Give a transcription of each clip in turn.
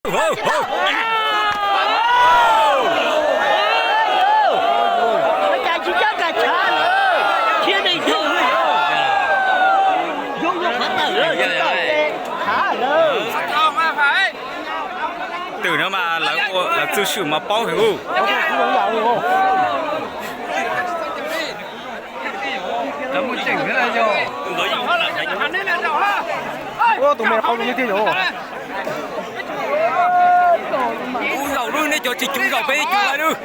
Twm no mas lawv txwj sim mas paub heev ub. Tus me qau zoo thiab yom. Ub, zaum lub, nej cov tsis cuv zaum peb cuv lawm lub.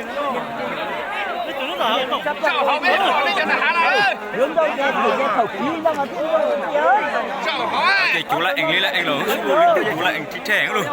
Ces cuv lawm ees li lawm ees lawm, cuv lawm ees tsis rhe lawm.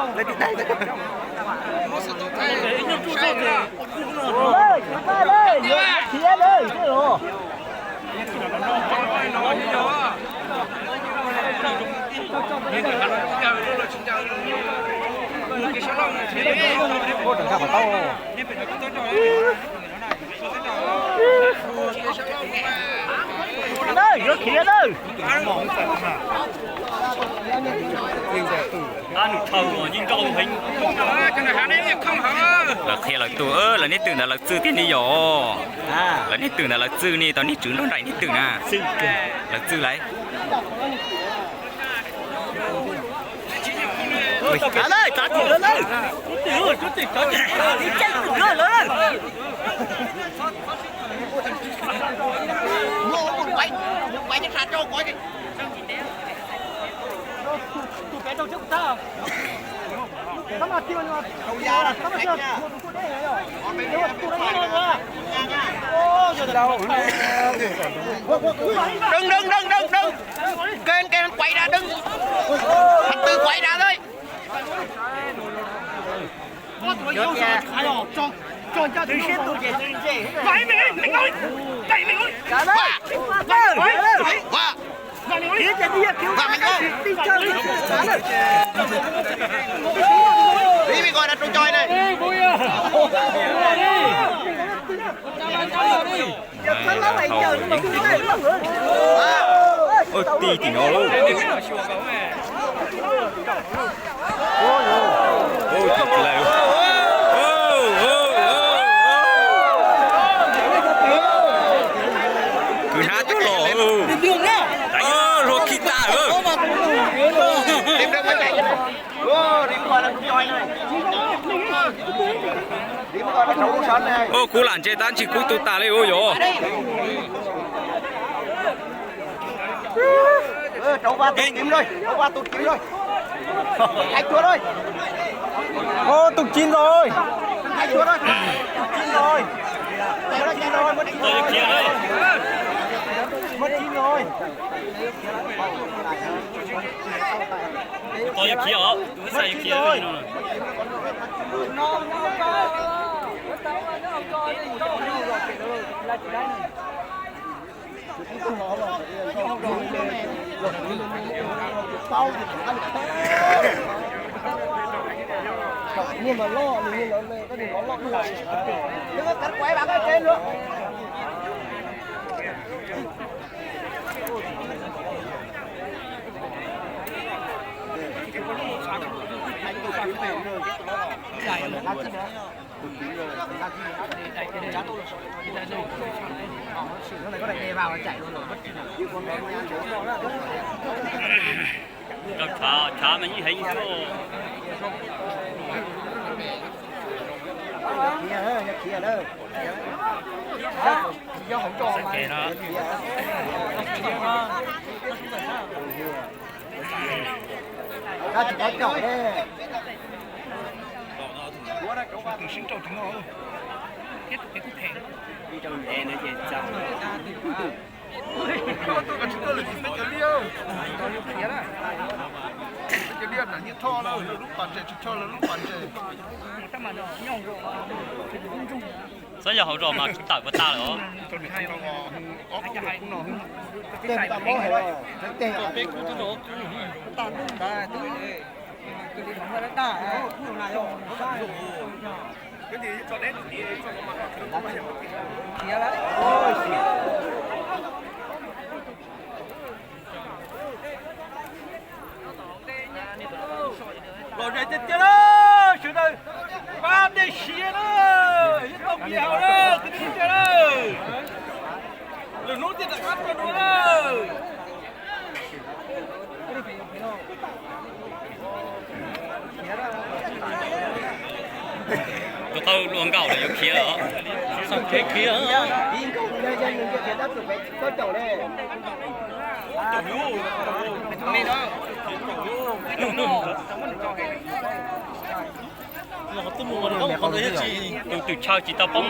Lawv qhia lawv tus, lawv neb twm ntawd lawv txwj tiag ni yom. Lawv neb twm ntawd lawv txwj ni, tau neb tswv nrog nraim neb twm na. Lawv txwj lawm. Đừng, đừng, đừng, đừng, đừng. Kênh, kênh quay ra, đừng. Thằng Tư quay ra thôi. Đẩy mình, đẩy mình. Qua. Qua. Qua mình qua. Đi mình gọi là trò chơi này. Oj, tij tim no lauj. Kwv hnab coj los. Hluas khi tas. Ua, kub lam ntse tab ntsis kub tu tas li ua yog. Rau ba tus tim rồi, rau ba tus tim rồi. Thầy chùa rồi. Ô, tus chín rồi. Thầy chùa rồi. Tus chín rồi. Tus chín rồi, mất chín rồi. Mất chín rồi. Tao yuav khiav os, tus ib xas yuav khiav no. Rau tshav, tshav mas yeej heev xwb. Xav yog hauv zos mas tawm puas tag lawm os. Los zais tiag tiag lauj. Tus qau ua nkauj lawm yuav khiav lawm. Khiav khiav. Tus twm chaw tsis tau poob.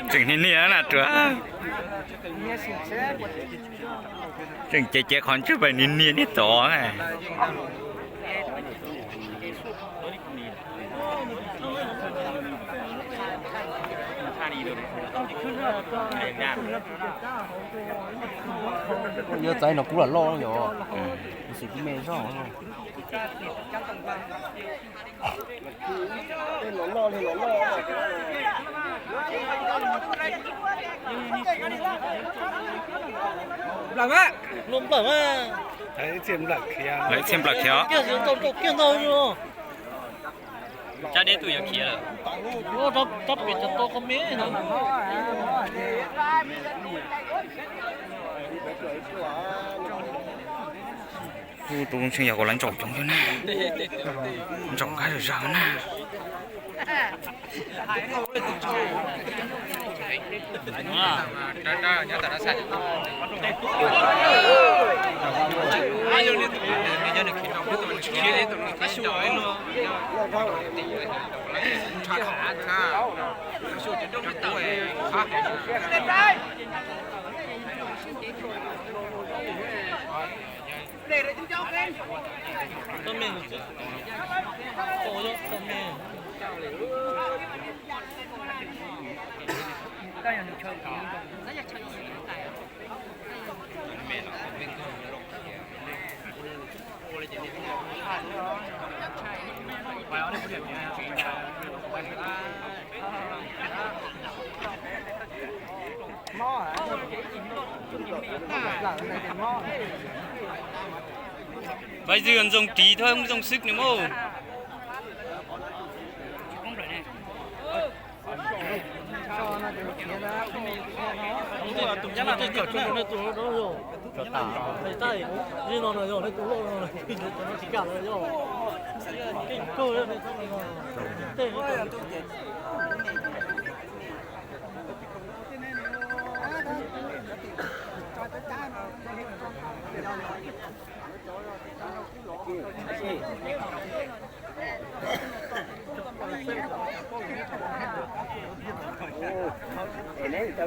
Tseem niaj niaj na, tseem cev cev qhov ntswg pais niaj niaj niaj tod na. Yuav txais no kuv lam loj yom. Xim kuv me zoj. Lawv txhiaj nplawm khiav. Tsab deb tuaj yuav khiav lawm. Tus ntseeg yog kuv lawv ntsaum coob coob na, ntsaum qab zog zog na. Pais twg zoo ris thiab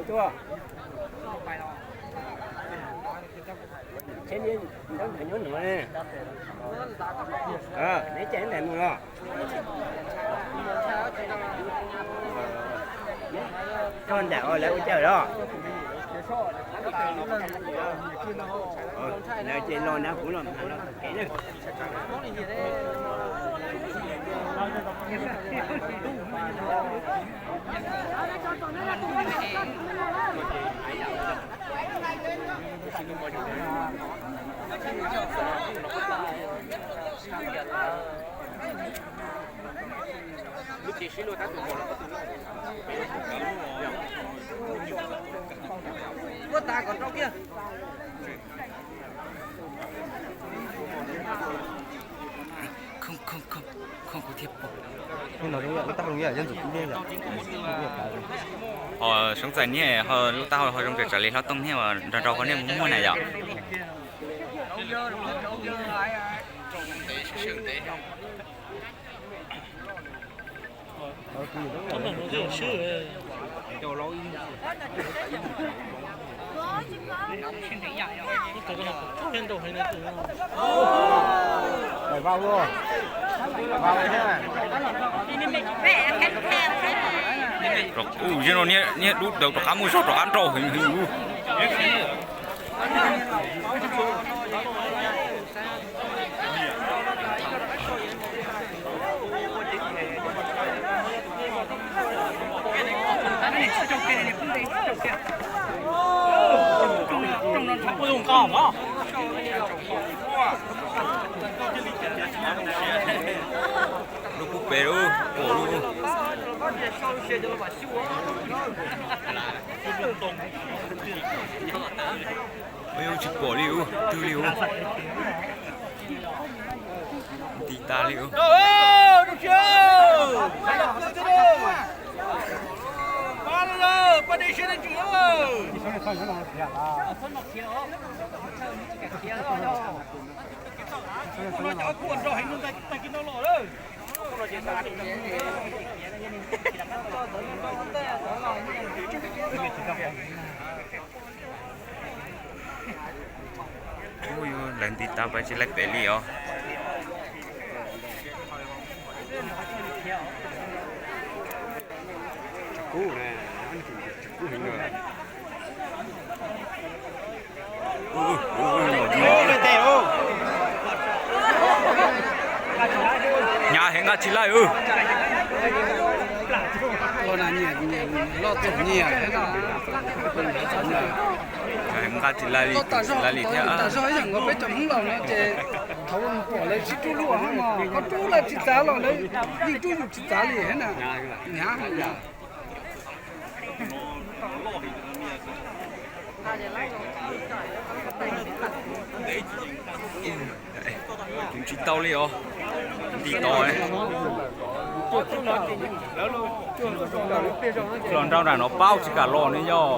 zoo xwb nws mus. Neb caij neb ntawm mus los. Koj ntawm lawv ua caij los. Lawv ces los nrad kuv los mas los tom kev na. Khooj kuv thiab pom. Ho Soob Txais niag ho lub taub hau ho zoo raws li hlob Tooj niag uas nrog rau qhov niag muag na yom. Niag dub daws rov qab muaj zog rov qab nrau heev heev. Tsis pom li ub, twg li ub. Nti tas li ub. Ub, lawv nti tas pais tsis laij pem li os. Hnyav heev, nqa tsis laij. Loj txaus nyiam, nqa tsis laij li, tsis laij li thiab. Tas zog ib yam nkaus peb cov Hmoob laus no ces thaum pom lawv tsis rub lub hauv no, koj rub lawv tsis txav los lawv yeej rub yus tsis txav li na. Hnyav heev. Tsis tau li os, nti tod. Los nraum nram no paub tsis kam los ne yog.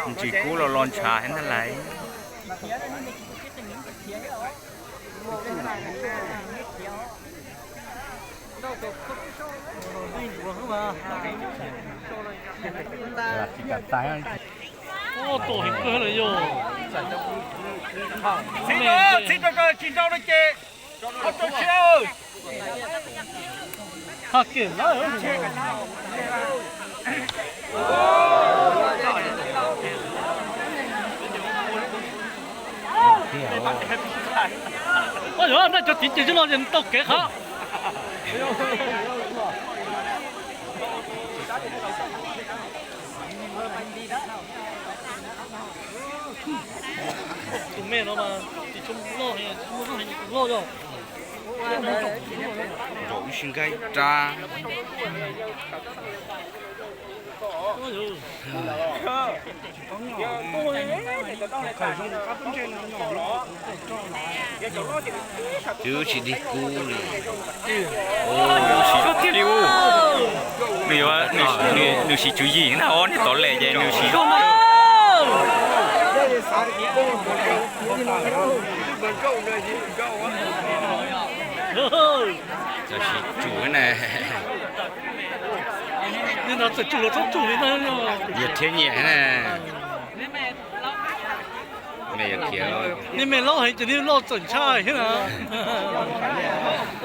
Ntsis kub los los ntshav heev ntag lauj. Txhib rau rau tsis nrau no ces qhov rau tsis ha kem lawm. Oj, yog nej cov tiv ces tsis los ces tau kev qhov. Tus me no mas tis tshoob loj heev, tsis muaj zog heev, tus loj yog. Nkaum ib sib nkaib rab. Twb tsis dig kub li. Nws siv li ub. Nws, nws siv tswv yim na, ob niag tov lem ces nws siv. Cov siv tsum na. Yog thiab nyiam na. Me yog khiav. Nej me loj heev ces nej loj txawm ntshai thiab na.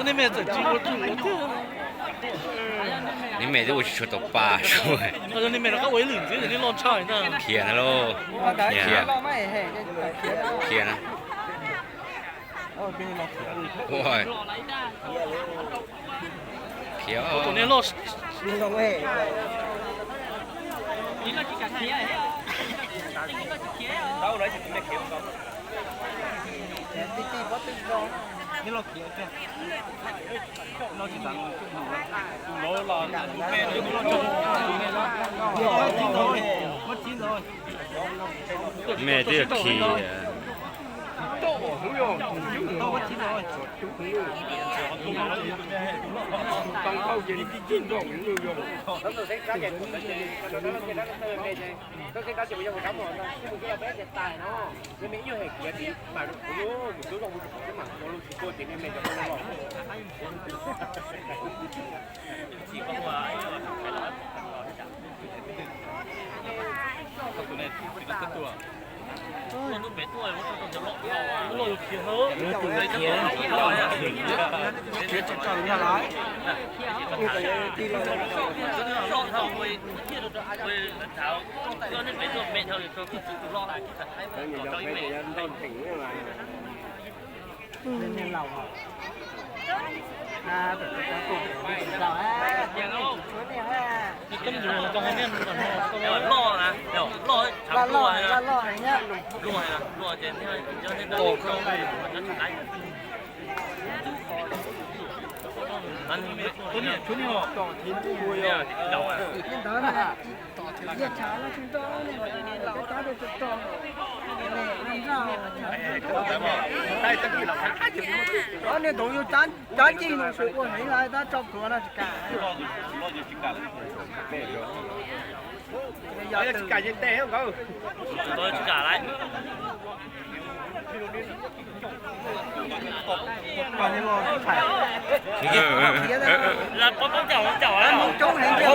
Nej me txawm tsis ua tsum thiab. Nej me twb ua tsis tshua tau pa. Yog nej me rov qab ua ib lwm ntxiv ces nej loj ntshai na. Khiav na lauj. Khiav. Khiav na. Khiav. Tus niag loj. Me twb yog khiav. Ob niag tus yug cab ncig no sawv ua heev lawm tab tso plhuav no tsis kam. Tsis kam yeej tej nkawd. Tsis kam lawm. Poob poob caum caum. Coob heev.